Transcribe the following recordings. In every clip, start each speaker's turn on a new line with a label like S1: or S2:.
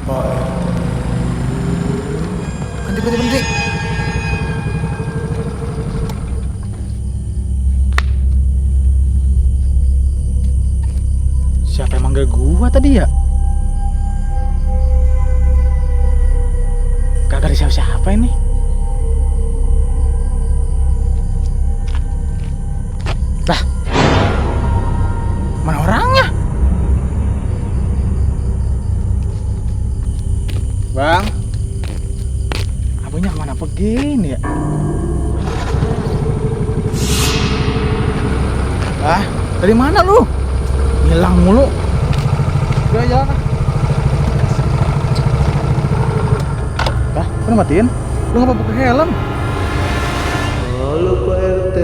S1: Oh. Berhenti. Siapa yang manggil gua tadi ya? Gak ada siapa-siapa ini. Lah, mana orangnya? Bang, abangnya kemana pergi nih ya? Ah, dari mana lu? Hilang mulu. Udah jalan. Lah, kan matiin? Lu ngapa pakai helm?
S2: Halo Pak RT.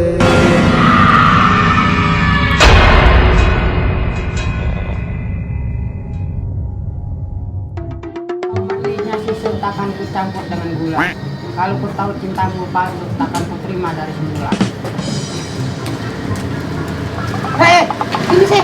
S3: Artinya susu takkan kucampur dengan gula. Kalau ku tahu cintamu palsu, takkan ku terima dari semula. Hei, ini sih.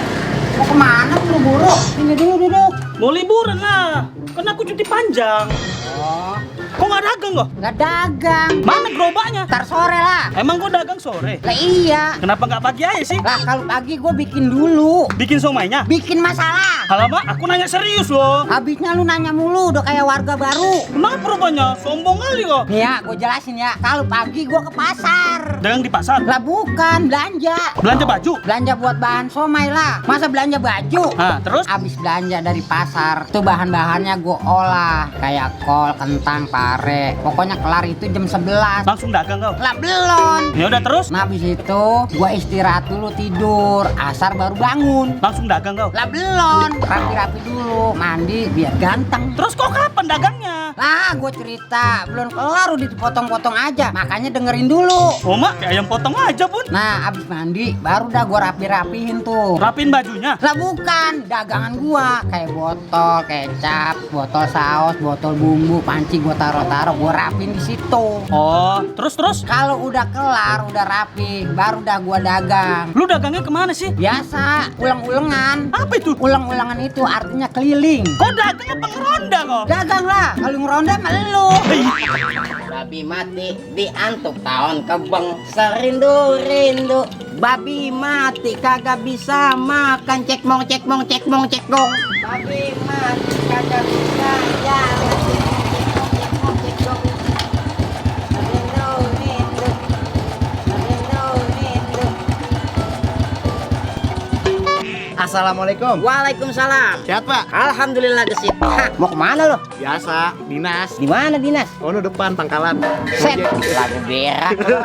S3: Mau kemana buru-buru? Ini dulu duduk.
S4: Mau liburan lah, kan aku cuti panjang.
S3: Oh,
S4: Kok nggak dagang kok?
S3: nggak dagang.
S4: Mana gerobaknya?
S3: Ntar sore lah.
S4: Emang gua dagang sore?
S3: Lah iya.
S4: Kenapa nggak pagi aja sih?
S3: Lah kalau pagi gue bikin dulu.
S4: Bikin somainya?
S3: Bikin masalah.
S4: Alamak, aku nanya serius loh.
S3: Habisnya lu nanya mulu, udah kayak warga baru.
S4: Kenapa rupanya? Sombong kali kok.
S3: Nih ya, gue jelasin ya. Kalau pagi gue ke pasar.
S4: Dagang di pasar?
S3: Lah bukan, belanja.
S4: Belanja baju?
S3: Belanja buat bahan somai lah. Masa belanja baju?
S4: Nah, terus?
S3: Abis belanja dari pasar, tuh bahan-bahannya gue olah. Kayak kol, kentang, pare. Pokoknya kelar itu jam 11.
S4: Langsung dagang kau?
S3: Lah belum.
S4: Ya udah terus?
S3: Nah abis itu gue istirahat dulu tidur. Asar baru bangun.
S4: Langsung dagang kau?
S3: Lah belum. Rapi-rapi dulu, mandi biar ganteng.
S4: Terus kok kapan dagangnya?
S3: Lah gue cerita, belum kelar udah dipotong-potong aja. Makanya dengerin dulu.
S4: Oh mak, kayak ayam potong aja bun.
S3: Nah abis mandi baru dah gue rapi-rapihin tuh.
S4: Rapin bajunya?
S3: Lah bukan, dagangan gua kayak botol kecap, botol saus, botol bumbu, panci gua taruh-taruh, gua rapin di situ.
S4: Oh, terus?
S3: Kalau udah kelar, udah rapi, baru dah gua dagang.
S4: Lu dagangnya kemana sih?
S3: Biasa, ulang-ulangan.
S4: Apa itu?
S3: Ulang-ulangan itu artinya keliling.
S4: Kok dagang apa ngeronda kok?
S3: Dagang lah, kalau ngeronda mah lu.
S5: Babi mati diantuk tahun kebeng serindu-rindu.
S3: Babi mati kagak bisa makan, cek mong.
S5: Babi mati kagak bisa jalan. Cek-mong. Serindu-rindu.
S2: Assalamualaikum.
S3: Waalaikumsalam.
S2: Sehat Pak?
S5: Alhamdulillah gesit. Hah, mau kemana lo?
S2: Biasa, dinas.
S5: Di mana dinas?
S2: Oh, depan pangkalan.
S5: Set,
S2: Ojek.
S5: lagu berak lo.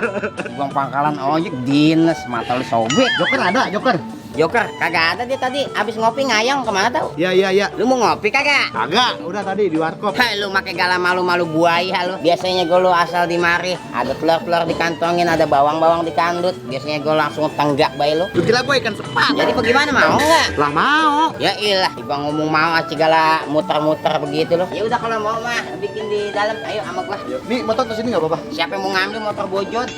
S5: Buang pangkalan ojek dinas, mata lu sobek.
S2: Joker ada, Joker.
S5: Joker, kagak ada dia tadi. Abis ngopi ngayong kemana tau?
S2: Iya.
S5: Lu mau ngopi kagak?
S2: Agak, udah tadi di warkop.
S5: Hai, lu make gala malu-malu buaya lu. Biasanya gue lu asal di mari, ada telur-telur dikantongin, ada bawang-bawang dikandut. Biasanya gue langsung tenggak bayi lu.
S2: Lu kira gue ikan sepat?
S5: Jadi bagaimana, mau nggak?
S2: Lah mau.
S5: Ya ilah, tiba ngomong mau gala muter-muter begitu loh. Ya udah kalau mau mah bikin di dalam, ayo sama gua.
S2: Nih, motor kesini nggak apa-apa?
S5: Siapa yang mau ngambil motor bojot?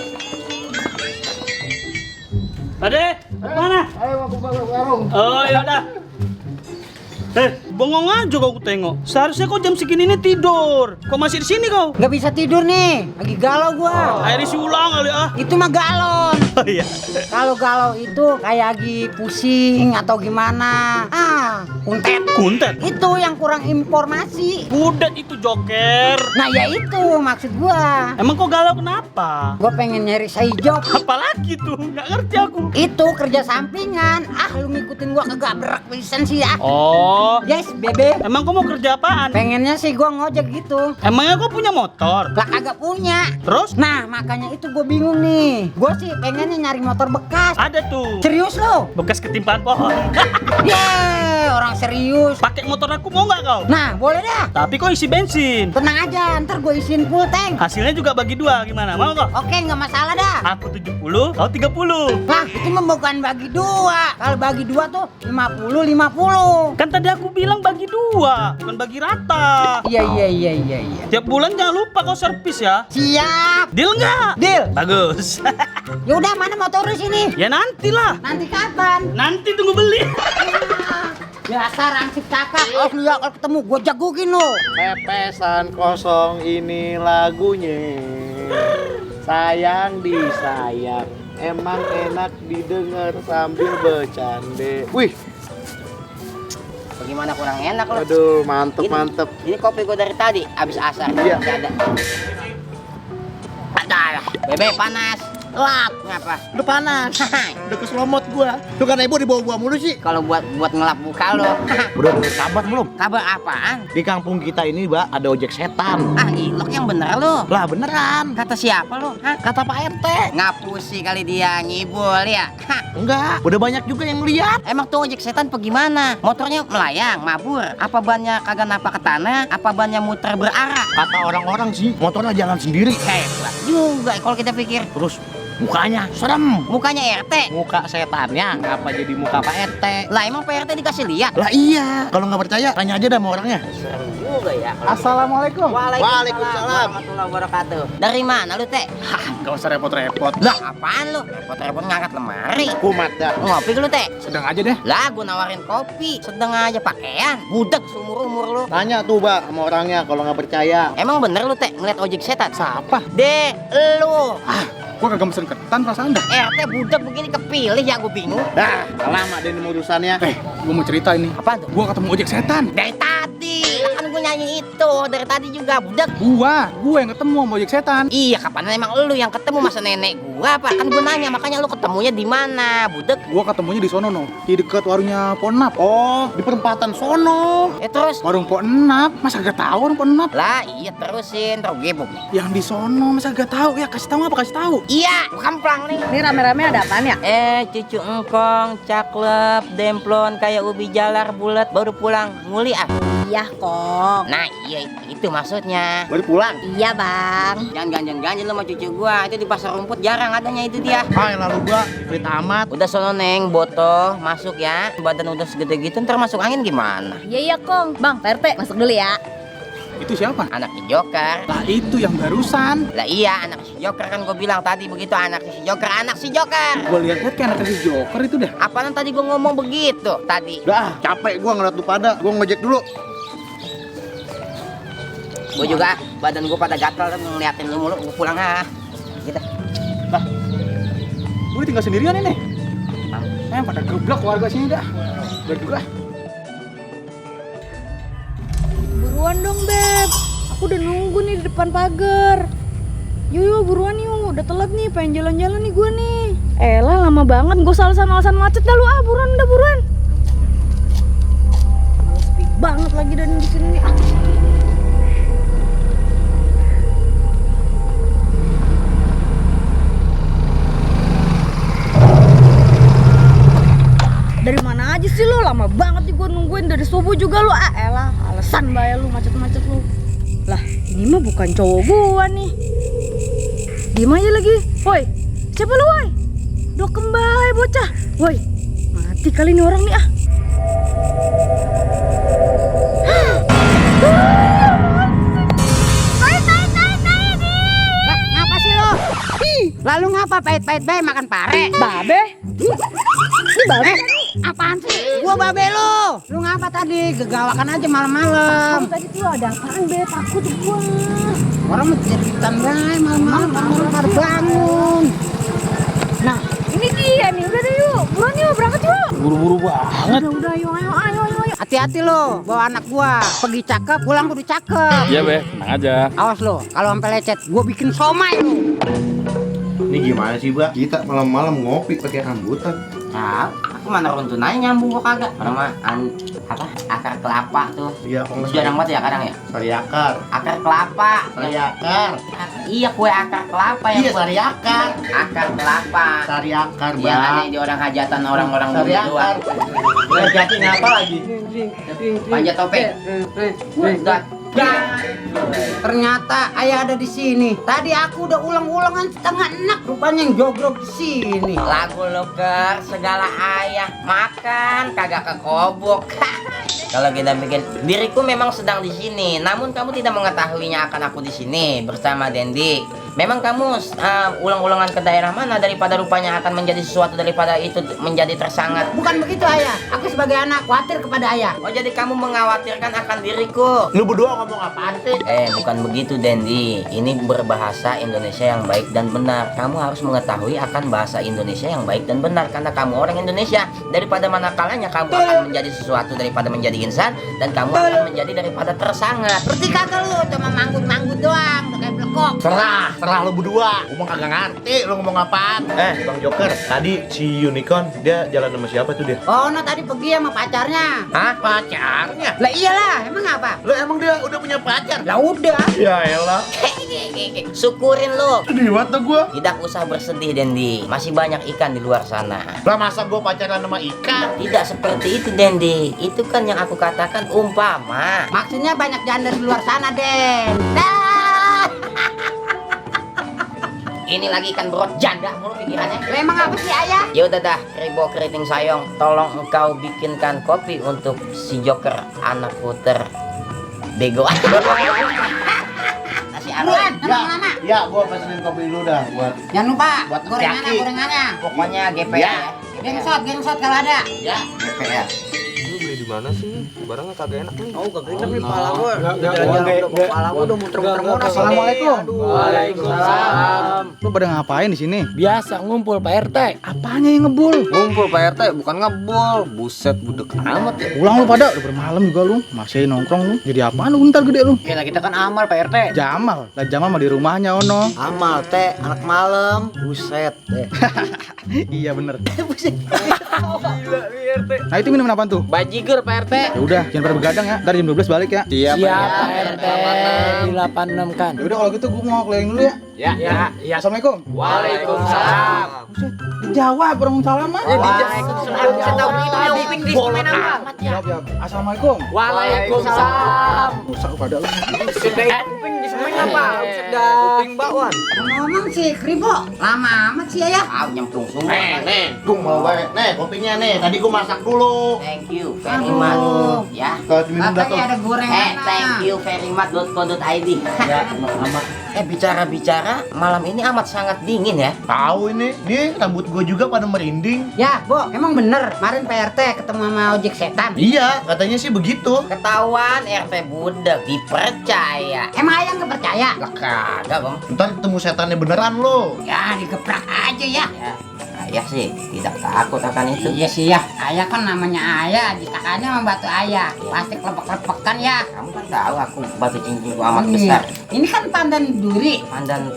S4: Ade, mana?
S2: Ayo, aku bawa warung.
S4: Oh ya udah. Bengong aja kau tengok. Seharusnya kau jam segini ini tidur. Kau masih di sini kau?
S3: Nggak bisa tidur nih, lagi galau gua.
S4: Air isi ulang kali ah.
S3: Itu mah galon.
S4: Oh iya.
S3: Kalau galau itu kayak lagi pusing atau gimana. Kuntet.
S4: Kuntet.
S3: Itu yang kurang informasi.
S4: Budet itu joker.
S3: Nah ya itu maksud gua.
S4: Emang kau galau kenapa?
S3: Gua pengen nyari say job.
S4: Apalagi tuh? Nggak ngerti aku.
S3: Itu kerja sampingan. Lu ngikutin gua kagak berak pisan sih ya.
S4: Oh.
S3: Yes, bebe.
S4: Emang kau mau kerja apaan?
S3: Pengennya sih gua ngojek gitu.
S4: Emangnya kau punya motor?
S3: Lah kagak punya.
S4: Terus?
S3: Nah, makanya itu gue bingung nih. Gue sih pengennya nyari motor bekas.
S4: Ada tuh.
S3: Serius lo?
S4: Bekas ketimpaan pohon.
S3: Yeay, orang serius.
S4: Pakai motor aku mau nggak kau?
S3: Nah, boleh dah.
S4: Tapi kau isi bensin.
S3: Tenang aja, ntar gue isiin full tank.
S4: Hasilnya juga bagi dua, gimana? Mau kau?
S3: Oke, nggak masalah dah.
S4: Aku 70, kau 30.
S3: Lah, itu mah bukan bagi dua. Kalau bagi dua tuh 50-50.
S4: Kan tadi aku bilang bagi dua, bukan bagi rata.
S3: Iya.
S4: Tiap bulan jangan lupa kau servis ya.
S3: Siap.
S4: Deal nggak?
S3: Deal.
S4: Bagus.
S3: Yaudah, mana motor lu sini?
S4: Ya nantilah.
S3: Nanti kapan?
S4: Nanti tunggu beli.
S3: Biasa rangsip cakap. Oh lu ya kalau ketemu gue jagokin lo.
S2: Pepesan kosong ini lagunya. Sayang disayang. Emang enak didengar sambil bercanda. Wih,
S5: Bagaimana kurang enak lo?
S2: aduh, mantep.
S5: Ini kopi gue dari tadi, abis asar.
S2: Iya.
S5: Masih ada. Ada. Bebe panas. Lap. Ngapa?
S2: udah panas. Udah keselomot gua. Tuh kan ibu dibawa gua mulu sih.
S5: Kalau buat ngelap muka lo.
S2: Udah dengar kabar belum?
S5: Kabar apaan?
S2: Di kampung kita ini, Mbak, ada ojek setan.
S5: Ah, ilok yang bener lo.
S2: Lah beneran.
S5: Kata siapa lo? Hah?
S2: Kata Pak RT.
S5: Ngapusi kali dia ngibul ya. Hah.
S2: Enggak, udah banyak juga yang lihat.
S5: Emang tuh ojek setan bagaimana? Motornya melayang, mabur. Apa bannya kagak napak ke tanah? Apa bannya muter berarah?
S2: Kata orang-orang sih, motornya jalan sendiri.
S5: Hebat juga kalau kita pikir.
S2: Terus mukanya serem.
S5: Mukanya RT.
S2: Muka setannya ngapa jadi muka Pak RT?
S5: Lah emang Pak RT dikasih lihat?
S2: Lah iya, kalau nggak percaya tanya aja dah sama orangnya.
S5: Serem juga ya.
S1: Assalamualaikum.
S5: Waalaikumsalam warahmatullahi wabarakatuh. Dari mana lu, Teh?
S2: Gak usah repot-repot.
S5: Lah, apaan lu? Repot-repot ngangkat lemari.
S2: Kumat dah.
S5: Ngopi lu, Teh?
S1: Sedang aja deh.
S5: Lah, gua nawarin kopi. Sedang aja pakaian. Budak seumur-umur lu.
S2: Tanya tuh, Mbak, sama orangnya kalau nggak percaya.
S5: Emang bener lu, Teh, ngeliat ojek setan?
S1: Siapa?
S5: Deh, lu.
S1: Gua kagak mesen ketan perasaan dah.
S5: RT budak begini kepilih ya, gua bingung.
S2: Dah, lama deh ini urusannya.
S1: Gua mau cerita ini.
S5: Apaan tuh?
S1: Gua ketemu ojek setan.
S5: Dari tadi. Lah kan gua nyanyi itu. Dari tadi juga budak.
S1: Gua yang ketemu sama ojek setan.
S5: Iya, kapan emang lu yang ketemu masa nenek gua apa? Kan gua nanya, makanya lu ketemunya di mana, budak?
S1: Gua ketemunya di sono no, di dekat warungnya Ponap.
S2: Oh, di perempatan sono.
S5: Terus?
S1: Warung Ponap, masa gak tahu warung Ponap?
S5: Lah, iya terusin, terus gebuk nih.
S1: Yang di sono masa gak tahu ya, kasih tahu apa kasih tahu.
S5: Iya, gua kemplang nih.
S6: Ini rame-rame ada apaan ya?
S5: Cucu engkong, caklep, demplon kayak ubi jalar bulat, baru pulang nguli ah.
S6: Iya kok.
S5: Nah, iya itu maksudnya.
S2: Baru pulang.
S6: Iya bang.
S5: Jangan ganjen-ganjen lo sama cucu gua, itu di pasar rumput jarang adanya itu dia.
S2: Hai, lalu gua pelit amat.
S5: Udah sono neng, boto, masuk ya. Badan udah segede gitu, ntar masuk angin gimana?
S6: Iya kong. Bang, Pak RT masuk dulu ya.
S1: Itu siapa?
S5: Anak si Joker.
S1: Lah itu yang barusan.
S5: Lah iya, anak si Joker kan gua bilang tadi begitu, anak si Joker, anak si Joker.
S1: Gua lihat kayak anak si Joker itu dah.
S5: Apaan tadi gua ngomong begitu tadi?
S2: Dah, capek gua ngeliat lu pada. Gua ngejek dulu.
S5: Gua juga badan gua pada gatal kan ngeliatin lu mulu, gua pulang ah. Gitu.
S1: Gua tinggal sendirian ini. Pada geblek warga sini dah. Berdua.
S6: Buruan dong Beb. Aku udah nunggu nih di depan pagar. Yuk buruan yuk. Udah telat nih, pengen jalan-jalan nih gue nih. Elah lama banget, gue alasan-alasan macet dah lu ah. Buruan udah buruan. Sepi banget lagi dan di sini nih. Dari mana aja sih lo? Lama banget nih gue nungguin dari subuh juga lo. Ah elah, alasan bayar lu macet-macet lu. Lah, ini mah bukan cowok gua nih. Diem aja lagi. Woi, siapa lu woi? Udah kembali bocah. Woi, mati kali ini orang nih ah.
S3: Lah, ngapa sih lo? Lalu ngapa pahit-pahit bae makan pare?
S6: Babe? Ini babe?
S3: Apaan sih? Gua babe lo. Lu ngapa tadi? Gegawakan aja malam-malam.
S6: Tadi tuh ada apaan Be? Takut gua.
S3: Orang mau jadikan bae malam-malam orang baru bangun.
S6: Nah, ini dia nih. Udah deh yuk. Buruan yuk, berangkat yuk.
S2: Buru-buru banget.
S6: Udah, ayo.
S3: Hati-hati lo, bawa anak gua. Pergi cakep, pulang kudu cakep.
S1: Iya be, tenang aja.
S3: Awas lo, kalau sampai lecet, gua bikin somai lo.
S2: Ini gimana sih, Mbak? Kita malam-malam ngopi pakai rambutan.
S5: Tahu, aku mana runtun aja nyambung kok kagak. Orang mah apa? Akar kelapa tuh.
S2: Iya, kok nggak
S5: Jarang banget ya kadang ya.
S2: sari akar.
S5: Akar kelapa.
S2: Sari akar.
S5: Iya, kue akar kelapa yang
S2: Iya, sari akar.
S5: akar kelapa.
S2: Sari akar,
S5: Yang ada
S2: Bang.
S5: di orang hajatan orang-orang
S2: Sari
S5: dulu
S2: akar.
S5: doang.
S2: Udah jadi ngapa lagi?
S5: Panjat topeng. Udah.
S3: Ternyata ayah ada di sini. Tadi aku udah ulang-ulangan setengah enak, rupanya yang jogrok di sini.
S5: Lagu loker segala ayah makan kagak kekobok. Kalau kita bikin diriku memang sedang di sini, namun kamu tidak mengetahuinya akan aku di sini bersama Dendi. Memang kamu ulang-ulangan ke daerah mana daripada rupanya akan menjadi sesuatu daripada itu menjadi tersangat?
S3: Bukan begitu ayah. Aku sebagai anak khawatir kepada ayah.
S5: Oh jadi kamu mengkhawatirkan akan diriku?
S2: Lu berdua ngomong apaan sih?
S5: Bukan begitu Dendi. Ini berbahasa Indonesia yang baik dan benar. Kamu harus mengetahui akan bahasa Indonesia yang baik dan benar karena kamu orang Indonesia. Daripada manakalanya kamu akan menjadi sesuatu daripada menjadi insan dan kamu akan menjadi daripada tersangat.
S3: Berarti kagak lu cuma manggut-manggut doang, udah kayak blekok.
S2: Serah lu berdua. Gua mah kagak ngerti lu ngomong apaan. Bang Joker, tadi si Unicorn dia jalan sama siapa tuh dia?
S3: Oh, no tadi pergi sama pacarnya.
S2: Hah? Pacarnya?
S3: Lah iyalah, emang apa?
S2: Lu emang dia udah punya pacar?
S3: Lah udah.
S2: Ya elah.
S5: Syukurin lu.
S2: Sedih banget tuh gua.
S5: Tidak usah bersedih Dendi. Masih banyak ikan di luar sana.
S2: Lah masa gua pacaran sama ikan?
S5: Tidak seperti itu Dendi. Itu kan yang aku katakan umpama.
S3: Maksudnya banyak janda di luar sana, Den.
S5: Ini lagi ikan berot janda mulu pikirannya.
S3: Lah emang apa sih ayah?
S5: Ya udah dah, Kribo Keriting Sayong, tolong engkau bikinkan kopi untuk si Joker anak puter bego. Nasi
S3: Buruan,
S5: aron.
S3: lama-lama.
S2: Ya, gua pesenin kopi dulu dah buat
S3: Jangan lupa
S2: Buat
S3: gorengannya,
S2: kaki.
S3: gorengannya.
S5: Pokoknya GPA
S2: Ya.
S5: ya.
S3: Gengsot kalau ada.
S5: Ya, GPA.
S7: Lu beli di mana sih? Barangnya kagak enak nih.
S4: Oh kagak enak nih pala gua.
S1: Pala gua udah muter-muter monas. Assalamualaikum.
S7: Waalaikumsalam.
S1: Lu pada ngapain di sini?
S7: Biasa ngumpul Pak RT.
S1: Apanya yang ngebul?
S7: Ngumpul Pak RT bukan ngebul. Buset budek amat ya.
S1: Pulang lu pada, udah bermalam juga lu. Masih nongkrong lu. Jadi apaan lu ntar gede lu?
S4: Kita kan amal Pak RT.
S1: Jamal. Lah Jamal mah di rumahnya ono.
S4: Amal teh anak malam. Buset deh.
S1: Iya bener. Nah itu minum apaan tuh?
S7: Bajigur Pak RT.
S1: Ya udah, jangan pada begadang ya. Ntar jam 12 balik ya.
S7: Siap Pak RT. Di 86 kan.
S1: Ya udah kalau gitu gua mau keliling dulu ya.
S7: Ya.
S1: Assalamualaikum.
S7: Waalaikumsalam.
S1: Buset, dijawab orang salam mah.
S7: Waalaikumsalam.
S5: Saya tahu itu yang uping di main amat ya.
S1: Jawab. Assalamualaikum.
S7: Waalaikumsalam.
S1: Rusak pada lu.
S7: Sedai kuping di semen apa? Sedai kuping bakwan.
S3: Ngomong sih, Kribo. Lama amat sih ayah.
S5: Nyemplung semua.
S2: nih, gung mau baik. Nih, kopinya nih. Tadi gua masak dulu.
S5: Thank you very
S3: Aduh.
S5: much. Ya.
S2: Kalau minum dah tuh.
S3: Katanya ada gorengan.
S5: Thank you very much.co.id.
S2: Ya, sama-sama.
S5: Bicara-bicara, malam ini amat sangat dingin ya.
S2: Tahu ini, nih rambut gua juga pada merinding.
S3: Ya, Bo, emang bener. Kemarin PRT ketemu sama ojek setan.
S2: Iya, katanya sih begitu.
S5: Ketahuan RT budak dipercaya.
S3: Emang ayah nggak percaya?
S5: Lah kagak bang.
S2: Ntar ketemu setannya beneran lo.
S3: Ya, digeprak aja ya.
S5: Ya, ayah sih tidak takut akan itu.
S3: Iya sih ya. Ayah kan namanya ayah. Ditakannya sama batu ayah. Pasti kelepek-kelepek ya.
S5: Kamu kan tahu aku batu cincinku amat besar.
S3: Ini kan pandan duri.
S5: Pandan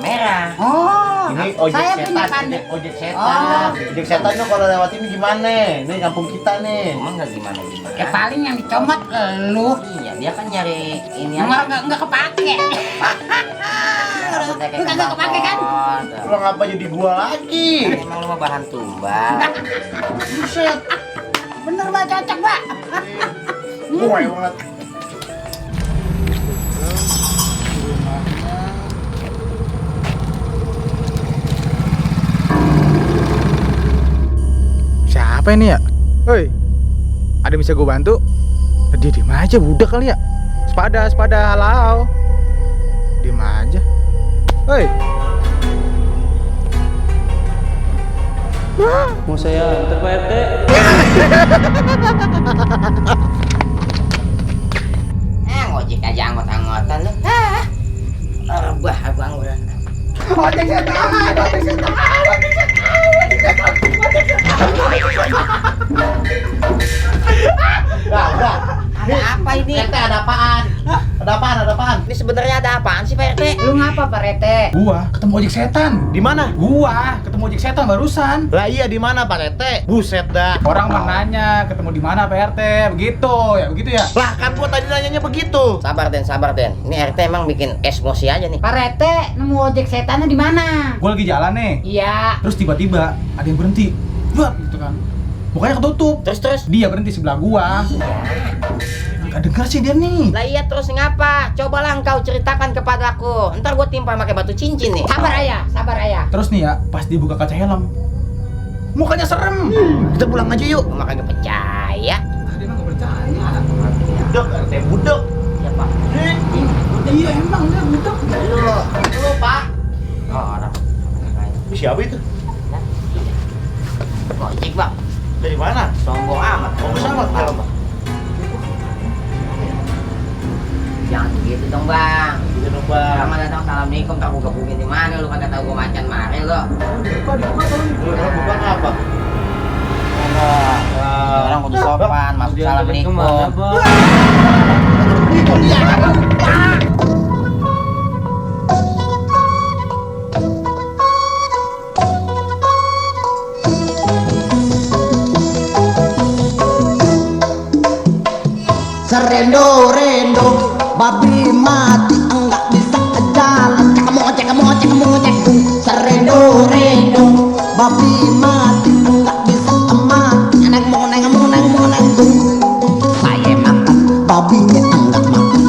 S5: merah.
S3: Oh,
S2: Ini ojek
S3: saya punya
S2: setan,
S3: pandan.
S2: ojek setan. Ojek setan tuh kalau lewat ini gimana? Ini kampung kita nih.
S5: Emang nggak gimana?
S3: Ya paling yang dicomot lu.
S5: Iya, dia kan nyari ini
S3: Nggak kepake. Lu kagak kepake kan?
S2: Lo ngapa jadi gua lagi?
S5: Emang lu mah bahan tumbal.
S2: Buset.
S3: Bener Mbak, cocok Mbak.
S2: Gue banget.
S1: Siapa ini ya? Hoi, ada yang bisa gue bantu? Dia diem aja, budak kali ya. Sepada, halau. Diem aja. Hoi.
S7: Mau saya antar Pak RT.
S5: Ngojek aja anggot-anggotan lu. Rebah abang udah.
S1: Ojek setan.
S2: Udah.
S5: Ada apa ini?
S2: RT ada apaan? Ada apaan?
S5: Ini sebenarnya ada apaan sih Pak RT?
S3: Lu ngapa Pak Rete?
S1: Gua ketemu ojek setan.
S2: Di mana?
S1: Gua ketemu ojek setan barusan.
S2: Lah iya di mana Pak RT? Buset dah.
S1: Orang mah nanya ketemu di mana Pak RT? Begitu ya.
S2: Lah kan gua tadi nanyanya begitu.
S5: Sabar Den. Ini RT emang bikin emosi aja nih.
S3: Pak Rete nemu ojek setannya di mana?
S1: Gua lagi jalan nih.
S3: Iya.
S1: Terus tiba-tiba ada yang berhenti. Buat gitu kan. Mukanya ketutup.
S5: Terus?
S1: Dia berhenti sebelah gua. Gak denger sih dia nih.
S5: Lah iya terus ngapa? Cobalah engkau ceritakan kepadaku. Ntar gua timpa pakai batu cincin nih.
S3: Sabar ayah.
S1: Terus nih ya, pas dia buka kaca helm, mukanya serem.
S2: Kita pulang aja yuk.
S5: Gua makan percaya.
S1: Dia emang gak percaya.
S2: Budak, RT budak.
S5: Siapa?
S1: Iya emang dia budak.
S2: siapa itu?
S5: Gojek bang,
S2: Dari mana?
S5: sombong amat.
S2: Bagus amat kalau Bang.
S5: Jangan begitu dong bang.
S2: Iya dong Bang.
S5: Selamat datang, assalamualaikum. Tak buka-bukin di mana lu, kagak tahu gua macan mare lo.
S2: Bukan apa?
S5: Orang kudu sopan, masuk assalamualaikum.
S8: Serendo-rendo babi mati enggak bisa jalan, cek serendo-rendo babi mati enggak bisa mati, neng saya makan babinya enggak makan,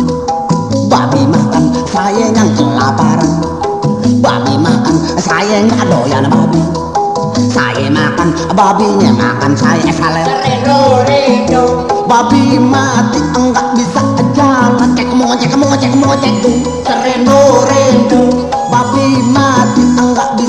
S8: babi makan saya yang kelaparan, babi makan saya enggak doyan babi, saya makan babinya makan saya salah. Serendo-rendo babi mati enggak bisa jalan, cek serendo-rendo babi mati enggak bisa